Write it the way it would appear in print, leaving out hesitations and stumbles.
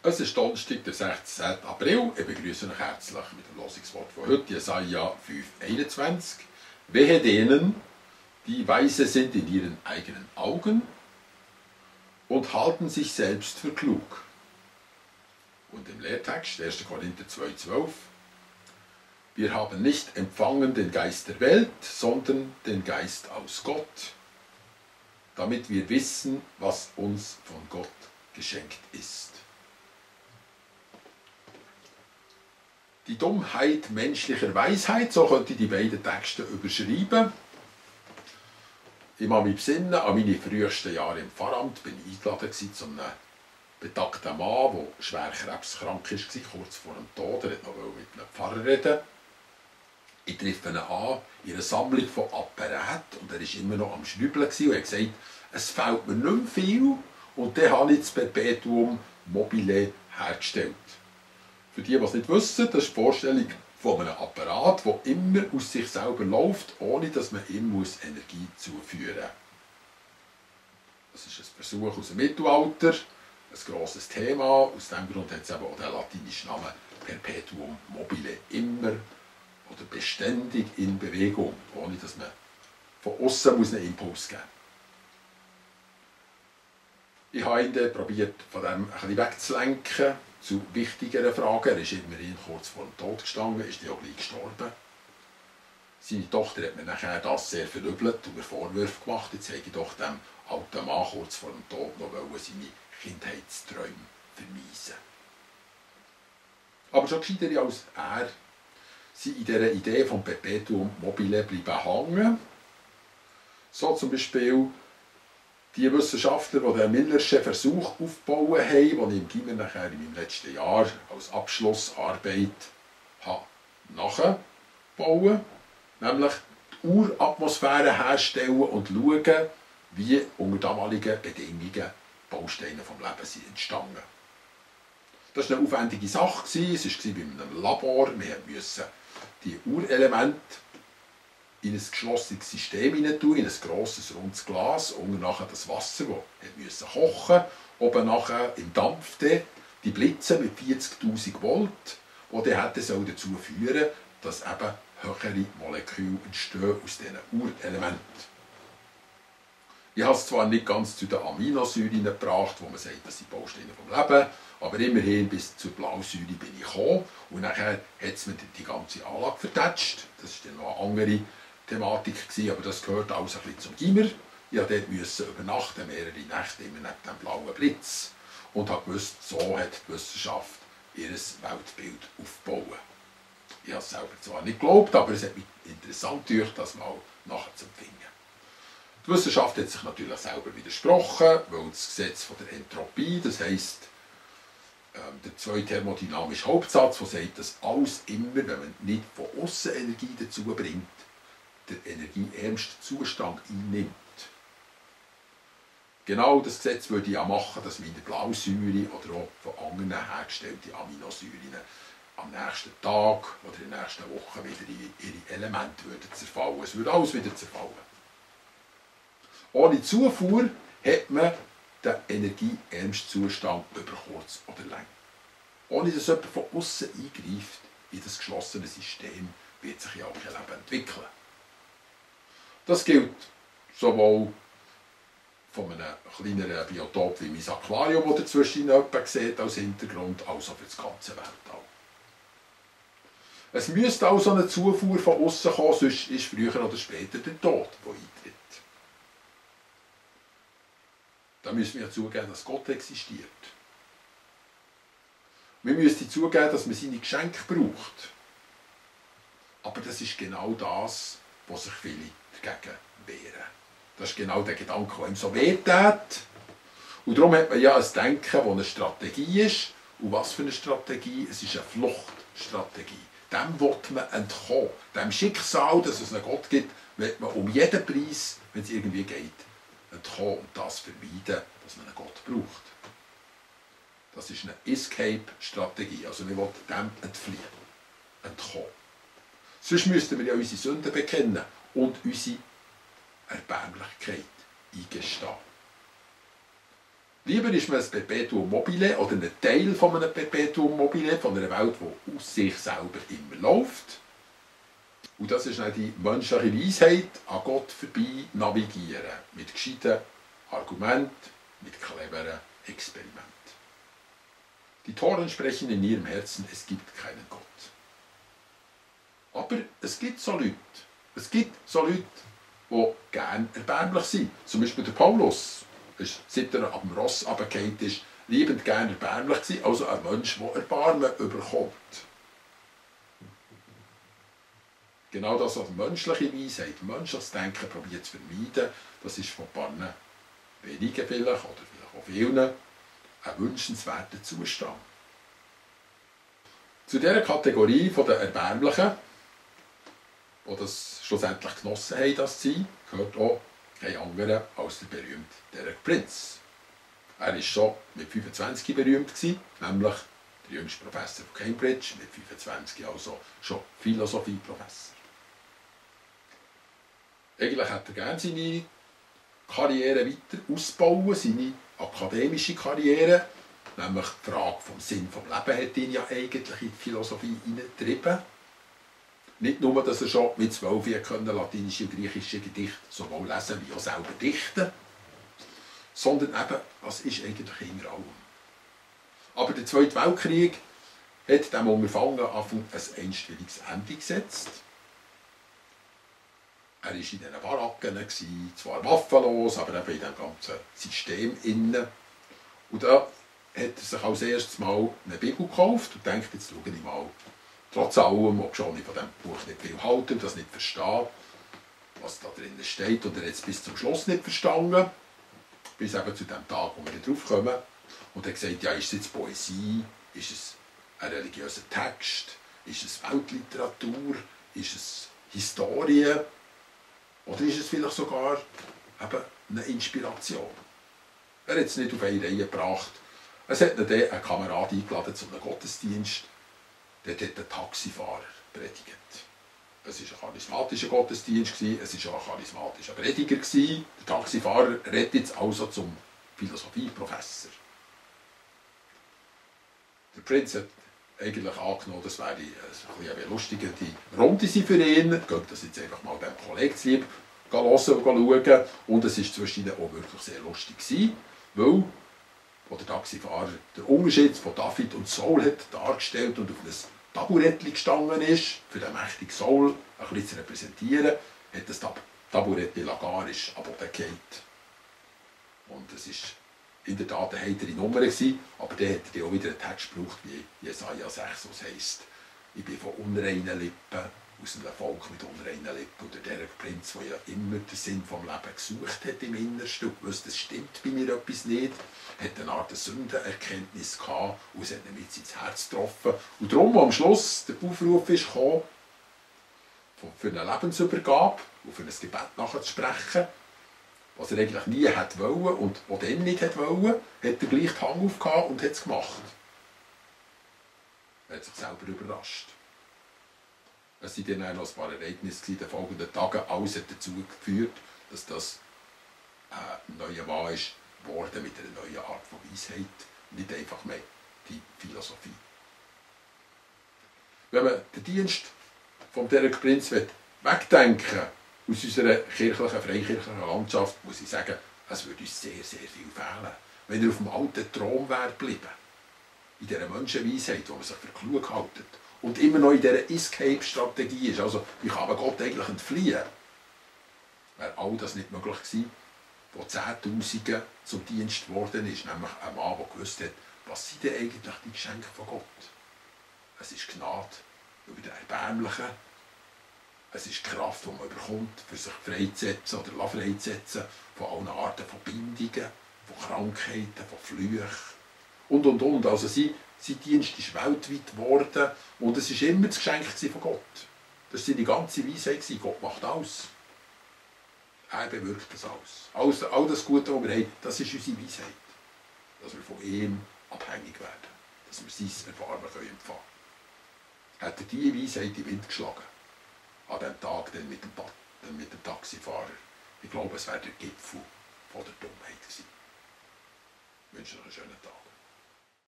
Es ist Donnerstag, der 16. April. Ich begrüße euch herzlich mit dem Losungswort von heute, Jesaja 5,21. Wehe denen, die weise sind in ihren eigenen Augen und halten sich selbst für klug. Und im Lehrtext 1. Korinther 2,12. Wir haben nicht empfangen den Geist der Welt, sondern den Geist aus Gott, damit wir wissen, was uns von Gott geschenkt ist. Die Dummheit menschlicher Weisheit, so könnte ich die beiden Texte überschreiben. Ich kann mich besinnen, an meine frühesten Jahre im Pfarramt bin ich eingeladen zu einem betagten Mann, der schwer krebskrank war, kurz vor dem Tod. Er wollte noch mit einem Pfarrer reden. Ich treffe ihn an in einer Sammlung von Apparaten und er war immer noch am Schnübeln und hat gesagt, es fehlt mir nicht mehr viel und dann habe ich das Perpetuum mobile hergestellt. Für die, die es nicht wissen, das ist die Vorstellung von einem Apparat, der immer aus sich selber läuft, ohne dass man ihm Energie zuführen muss. Das ist ein Versuch aus dem Mittelalter, ein grosses Thema. Aus diesem Grund hat es eben auch den latinischen Namen Perpetuum mobile, immer oder beständig in Bewegung, ohne dass man von außen einen Impuls geben muss. Ich habe ihn dann probiert, von dem ein bisschen wegzulenken zu wichtigeren Fragen. Er ist immerhin kurz vor dem Tod gestanden, ist dann auch gleich gestorben. Seine Tochter hat mir nachher das sehr verübelt und mir Vorwürfe gemacht. Jetzt habe ich doch dem alten Mann kurz vor dem Tod noch seine Kindheitsträume vermiesen. Aber schon gescheiter als er sind in dieser Idee vom Perpetuum mobile bleiben hängen. So zum Beispiel die Wissenschaftler, die den Millerschen Versuch aufgebaut haben, den ich im Gimmer nachher in meinem letzten Jahr als Abschlussarbeit nachbauen, nämlich die Uratmosphäre herstellen und schauen, wie unter damaligen Bedingungen Bausteine vom Leben sind entstanden. Das war eine aufwendige Sache. Es war bei einem Labor. Wir mussten die Urelemente in ein geschlossenes System hinein, in ein grosses, rundes Glas, unten nachher das Wasser, das kochen musste, oben nachher im Dampf die Blitze mit 40'000 Volt, die dann dazu führen, dass eben höhere Moleküle entstehen aus diesen Urelementen. Ich habe es zwar nicht ganz zu den Aminosäuren gebracht, wo man sagt, das sind Bausteine vom Leben, aber immerhin bis zur Blausäure bin ich gekommen und nachher hat es mir die ganze Anlage vertätscht. Das war dann noch eine andere Thematik, aber das gehört alles ein bisschen zum Gimmer. Ich musste dort übernachten, mehrere Nächte immer neben dem blauen Blitz und habe gewusst, so hat die Wissenschaft ihr Weltbild aufgebaut. Ich habe es selber zwar nicht geglaubt, aber es hat mich interessant gedacht, das mal nachzuempfinden. Die Wissenschaft hat sich natürlich selber widersprochen, weil das Gesetz von der Entropie, das heisst, der zweite thermodynamische Hauptsatz, der sagt, dass alles immer, wenn man nicht von außen Energie dazu bringt, der energieärmste Zustand einnimmt. Genau das Gesetz würde ja machen, dass wir in der Blausäure oder auch von anderen hergestellten Aminosäuren am nächsten Tag oder in der nächsten Woche wieder in ihre Elemente zerfallen. Es würde alles wieder zerfallen. Ohne Zufuhr hat man den energieärmsten Zustand über kurz oder lang. Ohne dass jemand von außen eingreift in das geschlossene System, wird sich ja auch kein Leben entwickeln. Das gilt sowohl von einem kleineren Biotop wie mein Aquarium, das dazwischen sieht als Hintergrund, als auch für das ganze Weltall. Es müsste also eine Zufuhr von außen kommen, sonst ist früher oder später der Tod, der eintritt. Da müssen wir ja zugeben, dass Gott existiert. Wir müssen zugeben, dass man seine Geschenke braucht. Aber das ist genau das, was sich viele dagegen wehren. Das ist genau der Gedanke, der ihm so wehtut. Und darum hat man ja ein Denken, das eine Strategie ist. Und was für eine Strategie? Es ist eine Fluchtstrategie. Dem will man entkommen. Dem Schicksal, dass es einen Gott gibt, will man um jeden Preis, wenn es irgendwie geht, entkommen und das vermeiden, dass man einen Gott braucht. Das ist eine Escape-Strategie. Also wir wollen dem entfliehen, entkommen. Sonst müssten wir ja unsere Sünden bekennen und unsere Erbärmlichkeit eingestehen. Lieber ist man ein Perpetuum mobile oder ein Teil von einem Perpetuum mobile, von einer Welt, die aus sich selber immer läuft. Und das ist dann die menschliche Weisheit, an Gott vorbei navigieren. Mit gescheiten Argumenten, mit cleveren Experimenten. Die Toren sprechen in ihrem Herzen, es gibt keinen Gott. Aber es gibt so Leute. Es gibt so Leute, die gerne erbärmlich sind. Zum Beispiel der Paulus. Seit er ab dem Ross runtergefallen ist, liebend gerne erbärmlich gewesen, also ein Mensch, der Erbarmen überkommt. Genau das, was menschliche Weisheit, menschliches Denken probiert zu vermeiden, das ist von ein paar wenigen vielleicht, oder vielleicht auch vielen, ein wünschenswerter Zustand. Zu dieser Kategorie der Erbärmlichen, die das schlussendlich genossen haben, das zu sein, gehört auch kein anderer als der berühmte Derek Prince. Er war schon mit 25 berühmt, nämlich der jüngste Professor von Cambridge, mit 25 also schon Philosophieprofessor. Eigentlich hätte er gerne seine Karriere weiter ausbauen, seine akademische Karriere, nämlich die Frage vom Sinn des Lebens hat ihn ja eigentlich in die Philosophie hineingetrieben. Nicht nur, dass er schon mit 12 latinische und griechische Gedichte sowohl lesen wie auch selber dichten, sondern eben, was ist eigentlich hinter allem. Aber der Zweite Weltkrieg hat dem Unterfangen ein einstweiliges Ende gesetzt. Er war in diesen Baracken, zwar waffenlos, aber eben in diesem ganzen System innen. Und da hat er sich als erstes Mal eine Bibel gekauft und denkt, jetzt schaue ich mal, trotz allem, obwohl ich von diesem Buch nicht viel halte und das nicht verstehe, was da drinnen steht, und er hat es bis zum Schluss nicht verstanden, bis eben zu dem Tag, wo wir drauf kommen. Und er hat gesagt, ja, ist es jetzt Poesie, ist es ein religiöser Text, ist es Weltliteratur, ist es Historie, oder ist es vielleicht sogar eben eine Inspiration? Er hat es nicht auf eine Reihe gebracht. Es hat ihn dann ein Kamerad eingeladen zu einem Gottesdienst. Dort hat der Taxifahrer predigt. Es war ein charismatischer Gottesdienst, es war auch ein charismatischer Prediger. Der Taxifahrer redet jetzt also zum Philosophieprofessor. Der Prinz hat eigentlich angenommen, das wäre eine belustigende Runde für ihn. Geht das jetzt einfach mal dem Kollegen zu lieb hören und schauen. Und es war zwischen ihnen auch wirklich sehr lustig, weil wo der Taxifahrer den Unterschied von David und Saul hat dargestellt und auf ein Taburettchen gestanden ist, für den mächtigen Saul ein bisschen zu repräsentieren, hat das Taburettchen lagarisch am Boden gefallen. Und es war in der Tat eine heitere Nummer, aber dann hat er auch wieder einen Text gebraucht, wie Jesaja 6, was heisst, ich bin von unreinen Lippen, aus einem Volk mit unreinen Lippen. Und der Prinz, der ja immer den Sinn des Lebens gesucht hat im Innersten und wusste, es stimmt bei mir etwas nicht, hat eine Art Sündenerkenntnis gehabt und es hat ihm jetzt ins Herz getroffen. Und darum, am Schluss der Aufruf ist gekommen, für eine Lebensübergabe und für ein Gebet nachzusprechen, was er eigentlich nie hätte wollen und was er nicht hätte wollen, hat er gleich die Hand aufgehauen und hat es gemacht. Er hat sich selber überrascht. Es waren dann noch ein paar Ereignisse in den folgenden Tagen. Alles hat dazu geführt, dass das ein neuer Mann ist geworden mit einer neuen Art von Weisheit. Nicht einfach mehr die Philosophie. Wenn man den Dienst von Derek Prince wegdenken aus unserer kirchlichen, freikirchlichen Landschaft, muss ich sagen, es würde uns sehr, sehr viel fehlen. Wenn er auf dem alten Thron wäre geblieben. In dieser Menschenweisheit, die man sich für klug hält. Und immer noch in dieser Escape-Strategie ist. Also, wie kann man Gott eigentlich entfliehen? Wäre all das nicht möglich gewesen, wo Zehntausende zum Dienst geworden ist. Nämlich ein Mann, der gewusst hat, was sind denn eigentlich die Geschenke von Gott? Es ist Gnade über den Erbärmlichen. Es ist die Kraft, die man bekommt, für sich freizusetzen oder freizusetzen von allen Arten von Bindungen, von Krankheiten, von Flüchen und. Also sein Dienst ist weltweit geworden und es war immer das Geschenk von Gott. Das war seine ganze Weisheit. Gott macht alles. Er bewirkt das alles. All das Gute, was wir haben, das ist unsere Weisheit. Dass wir von ihm abhängig werden. Dass wir sein Erbarmen empfangen können. Hat er diese Weisheit in den Wind geschlagen? An diesem Tag dann mit dem Taxifahrer. Ich glaube, es wäre der Gipfel von der Dummheit gewesen. Ich wünsche euch einen schönen Tag.